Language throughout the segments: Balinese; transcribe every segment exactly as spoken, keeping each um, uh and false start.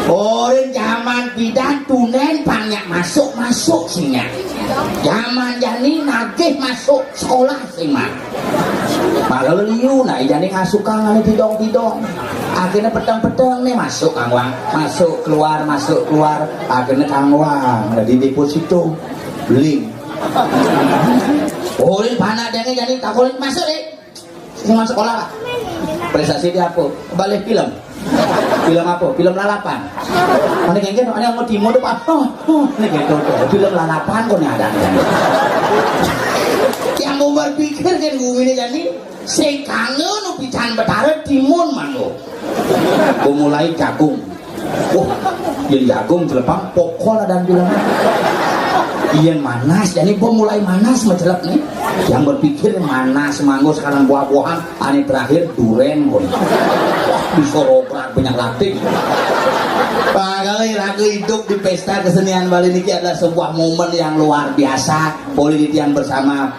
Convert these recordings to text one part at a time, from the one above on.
Orang zaman pidan tunen banyak masuk-masuk sinyak. Zaman jani nagih masuk sekolah sing mak. Malah liu, nah, jani ngasukan ane tidong-tidong. Akhirnya peteng-peteng nih masuk kangwang, masuk keluar, masuk keluar. Akhirnya kangwang, jadi deposito, link. Oh, ini panak dia nih, jadi tak boleh masuk deh. Semua sekolah, Pak. Prestasi dia apa? Balik film. Film apa? Film lalapan. Mana geng-geng, mana mau timun tuh, Pak? Oh, oh, ini gitu tuh. Film lalapan kok nih ada. Yang mau berpikir kan bumi ini jadi sing kangen pican Betara timun manggo. Mulai jagung. Wah, yang jagung celepang pokol ada bilang. Iya manas, jadi bom mulai manas mencelep nih. Yang berpikir manas manggo sekarang buah-buahan, ane terakhir duren pun. Wah, disorobrak banyak latih. Pak, kalau lagu hidup di pesta kesenian Bali niki adalah sebuah momen yang luar biasa. Politik yang bersama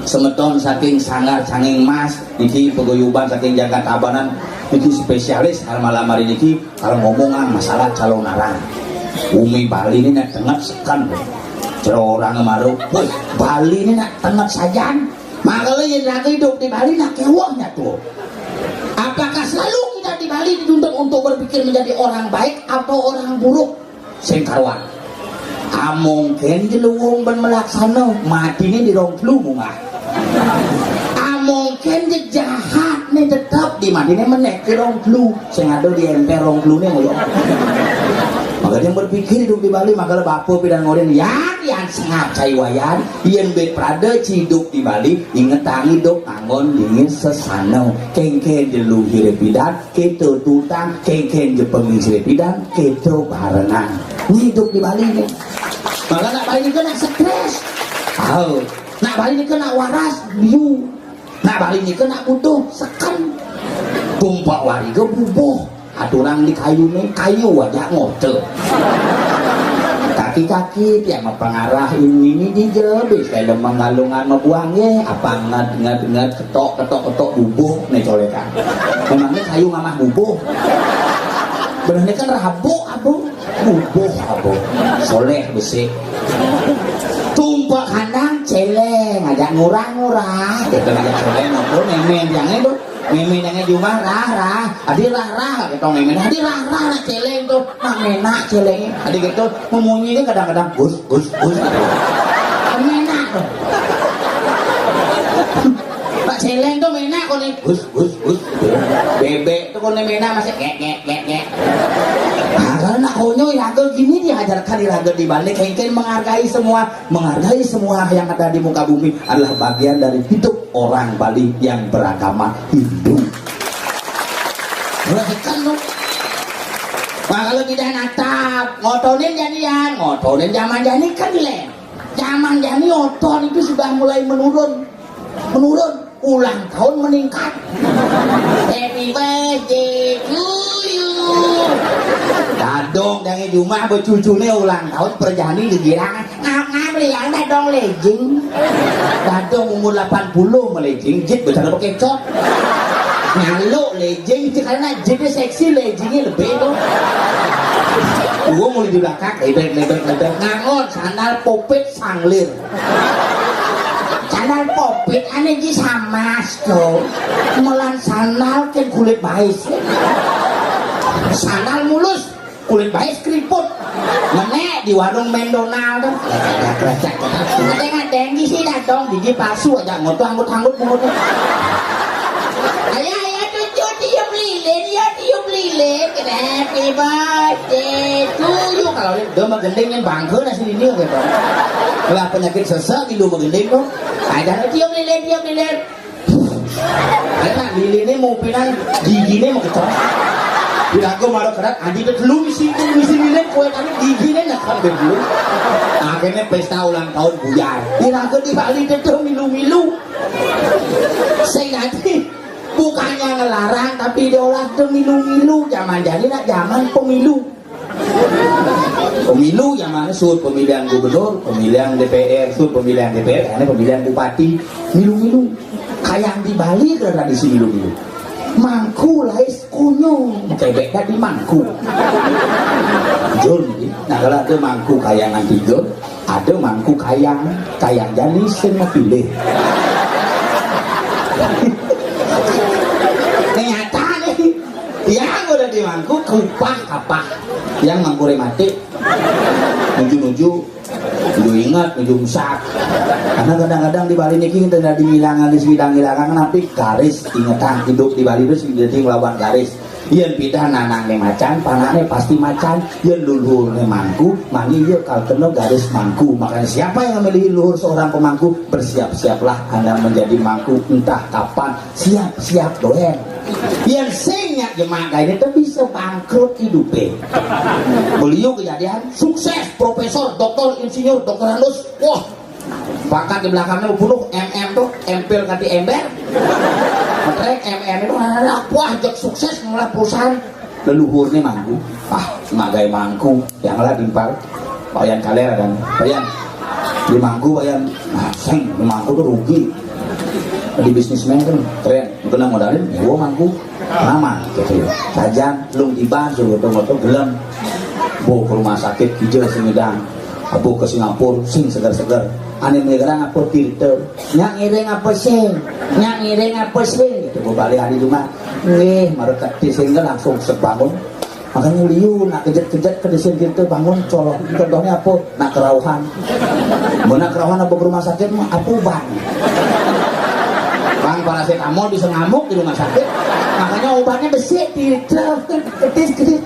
semeton saking Sanggar Canging Mas niki peguyuban saking Jagat Tabanan niki spesialis hal malam hari niki kalau ngomongan masalah calon arang. Umi Bali ini nak tenget sekan. Cero orang maru, woi, Bali ini nak tenget sajan. Makanya yang lagi hidup di Bali nak kewoknya tuh. Apakah selalu kita di Bali dituntut untuk berpikir menjadi orang baik atau orang buruk? Sing karuan. Amongken je luwung ben melaksana, matine di rong telu munggah. Amongken je jahat ne tetep di matine meneh ke rong telu. Sing ada di emper rong telu ne ngoyo. Maka dia berpikir hidup di Bali, maka le bapa pidan ngoden, yan, yan sengap cai wayan, yen bet prada ci hidup di Bali, ingetang hidup anggon dingin sesano. Kengken jelu hire pidan, kita tutang, kengken je pengisire pidan, kita barengan. Ini hidup di Bali ni. Maka nak Bali ni kena stres. Tahu. Nak Bali ni kena waras, biu. Nak Bali ni kena butuh, seken. Tumpak wari ke bubuh. Aturang di kayu ni, kayu aja ngote. Kaki-kaki tiang pengarah ini ni dijebis kayak lemang galungan mebuang ye, apa ngat ngat ngat ketok ketok ketok bubuh ni colekan. Memangnya kayu ngamah bubuh. Bener ni kan rabuk abu, bubuh abu. Soleh besi. Tumpak kandang celeng aja ngurang-ngurang. Gitu aja celeng ngobrol nemen yang itu. Meme nang jumah rah rah, adi rah rah gitu meme, adi rah rah nak celeng tuh, nak menak celeng, adi gitu, memunyi kan kadang-kadang gus gus gus, menak tuh, nak celeng tuh menak kone gus gus gus, bebek tuh kone menak masih ngek ngek ngek ngek. Nah, kalau nak konyo ya gini diajarkan di raga di balik, kengken menghargai semua, menghargai semua yang ada di muka bumi adalah bagian dari hidup orang Bali yang beragama Hindu. Perhatikan tuh. Nah, kalau tidak natap, ngotonin jadian, ngotonin zaman jani kan le. Zaman jani oton itu sudah mulai menurun. Menurun. Ulang tahun meningkat. Happy birthday to you. Dadong dari rumah bercucune ulang tahun perjani digirangan. Ngap-ngap liang dadong lejing. Dadong umur lapan puluh melejing, jit besar apa kecot. Nyaluk lejing, cek karena jitnya seksi, lejingnya lebih tuh. Gua mulai di belakang, lebek lebek lebek, ngangon sandal popit sanglir. Sandal popit ane ji samas tuh. Melan sandal ken kulit bais. Sandal mulus. Kulit baik keriput. Menek di warung McDonald tuh. Ngadeng-ngadeng di sini dong, gigi palsu aja ngotot anggut-anggut bungut. Ayo ayo cucu tiup lilin, ya tiup lilin. Happy birthday to you. Kalau dia mah gending yang bangke nasi ini gitu. Lah penyakit sesek di rumah gending tuh. Aja tiup lilin, tiup lilin. Enak liline mau pinang, gigine mau ketok. Pirago malah kerat, adi itu dulu misi itu misi lilin kue tadi gigine nyekat dulu. Akhirnya pesta ulang tahun buyar. Pirago di Bali itu milu-milu. Sing ati bukannya ngelarang tapi diolah itu milu-milu. Zaman jadi nak zaman pemilu. Pemilu yang mana sud pemilihan gubernur, pemilihan D P R, sud pemilihan D P R, karena pemilihan bupati, milu-milu. Kayak di Bali ada tradisi milu-milu. Mangku lais kunyung, kebek dadi mangku. Jul, nah, kalau ada mangku kayangan tiga, ada mangku kayang, kayang jani sing pilih. Nyata nih, yang udah di mangku kupah kapah, yang mangku rematik, nuju-nuju Kudu inget, nuju musah. Karena kadang-kadang di Bali niki kita dari ngilangan di segidang ngilangan, tapi garis ingetan hidup di Bali itu jadi ngelawan garis. Yen pidan nanangnya macan, panaknya pasti macan. Yen luhurnya mangku, mani iya kal kena garis mangku. Makanya siapa yang memilih luhur seorang pemangku, bersiap-siaplah Anda menjadi mangku entah kapan. Siap-siap doang. Yen sing nyak jemak gaene tuh bisa bangkrut hidupe. Beliau kejadian sukses, profesor, doktor, insinyur, doktorandus. Wah, pangkat di belakangnya penuh M M tuh, empil kanti ember. Metrek M M itu, wah, jek sukses ngelola perusahaan. Leluhurnya mangku. Ah, magai mangku yang lah timpal. Payan kaler kan. Payan. Di mangku payan. Nah, sing di mangku tuh rugi. Di bisnismen kan keren. Kena modalin, ya gua mangku. Aman gitu. Sajan lung tiban suruh foto-foto gelem. Bu ke rumah sakit hijau sing ngidang. Bu ke Singapura sing seger-seger. Ane menyerang apa tirta? Nyak ngiring apa sing? Nyak ngiring apa sing? Gitu. Bu balik hari rumah. Nggih, marep keti sing langsung sebangun. Makanya liu nak kejat-kejat ke desin kita bangun colok. Contohnya apa? Nak kerauhan. Mau nak kerauhan apa ke rumah sakit mah apa uban? Bang parasetamol bisa ngamuk di rumah sakit. Makanya obatnya besi, tidak, ketis ketis.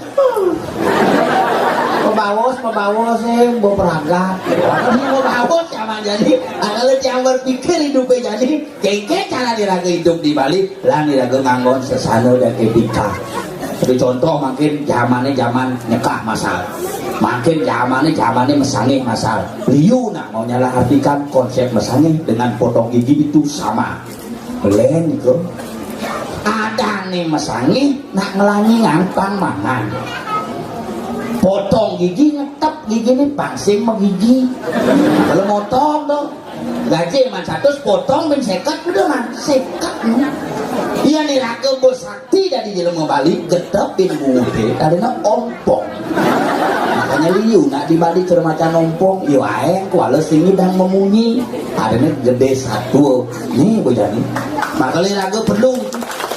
Pebawos, pebawos, eh, mau perangkat. Pebawos sama jadi. Kalau yang berpikir hidupnya jadi, kengke cara diraga hidup di Bali, lah diraga nganggon sesana dan etika. Jadi contoh, makin zamannya zaman nyekah masal, makin zamannya zamannya mesangih masal. Liu nak mau nyalah artikan konsep mesangih dengan potong gigi itu sama. Lain itu. Ada nih mesangih nak ngelangi ngantang mangan. Potong gigi, ngetep gigi nih, pangsing megigi. Kalau motong tuh, gaji man satu, potong bin seket, udah man seket. Iya nih, raga bos sakti dari jelema Bali, getep bin mude, karena ompong. Makanya liu nak di Bali cermacan ompong, yo aeng kuala sing ngidang memunyi, adanya gede satu. Nih bojani. Makanya raga perlu,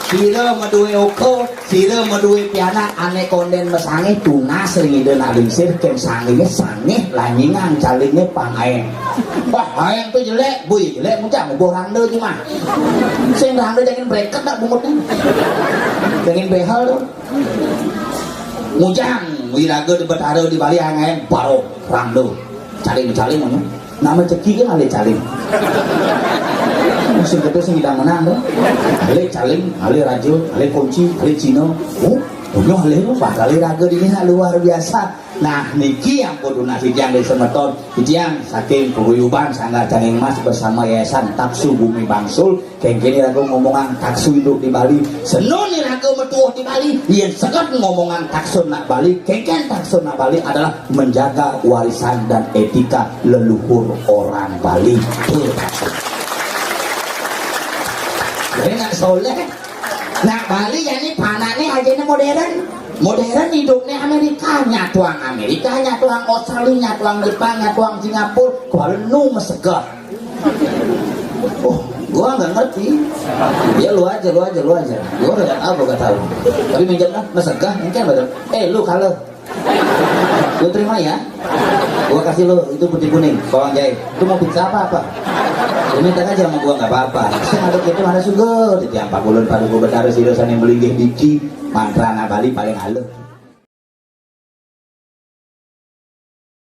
sira madue oko, sira madue pianak, ane konden mesangih, tunas ring ida nak lingsir, ken sangih, sangih lanyingan calinge pangaen. Wah, aeng tuh jelek, bui jelek, muncak ngubuh rangda cuma. Sing rangda jangan breket dak bungutnya. Jangan behel tuh. Mujang wiraga di Betara di Bali angen baro rangda. Caling-caling ngono. Nama ceki kan ale caling. Musim ketus sing kita menang tuh. Ale caling, ale raja, ale kunci, ale Cina. Oh, punya ale tuh bakal raga dini luar biasa. Nah, niki yang kudu nasi jang dari semeton, jang saking paguyuban Sanggar Canging Mas bersama Yayasan Taksu Bumi Bangsul. Kengkene raga ngomongan taksu induk di Bali. Senone raga metuh di Bali. Yen sekat ngomongan taksu nak Bali, kengken taksu nak Bali adalah menjaga warisan dan etika leluhur orang Bali. Tuh. Jadi nak soleh, nak Bali, jadi panane aja modern. Modern hidupnya Amerika, nyatuang Amerika, nyatuang Australia, nyatuang Jepang, nyatuang Singapura, kalau nu mesegah. Oh, gua nggak ngerti. Ya lu aja, lu aja, lu aja. Gua nggak tahu, gua nggak tahu. Tapi minjam lah, mesegah, mungkin betul. Eh, lu kalau lu terima ya, gua kasih lu itu putih kuning, bawang jahe. Itu mau pizza apa apa? Lu minta aja sama gua, nggak apa-apa. Saya ngaduk itu mana sugar, di tiang pakulun pada gua bertaruh si dosan yang melinggih diki, mantra Bali paling halus.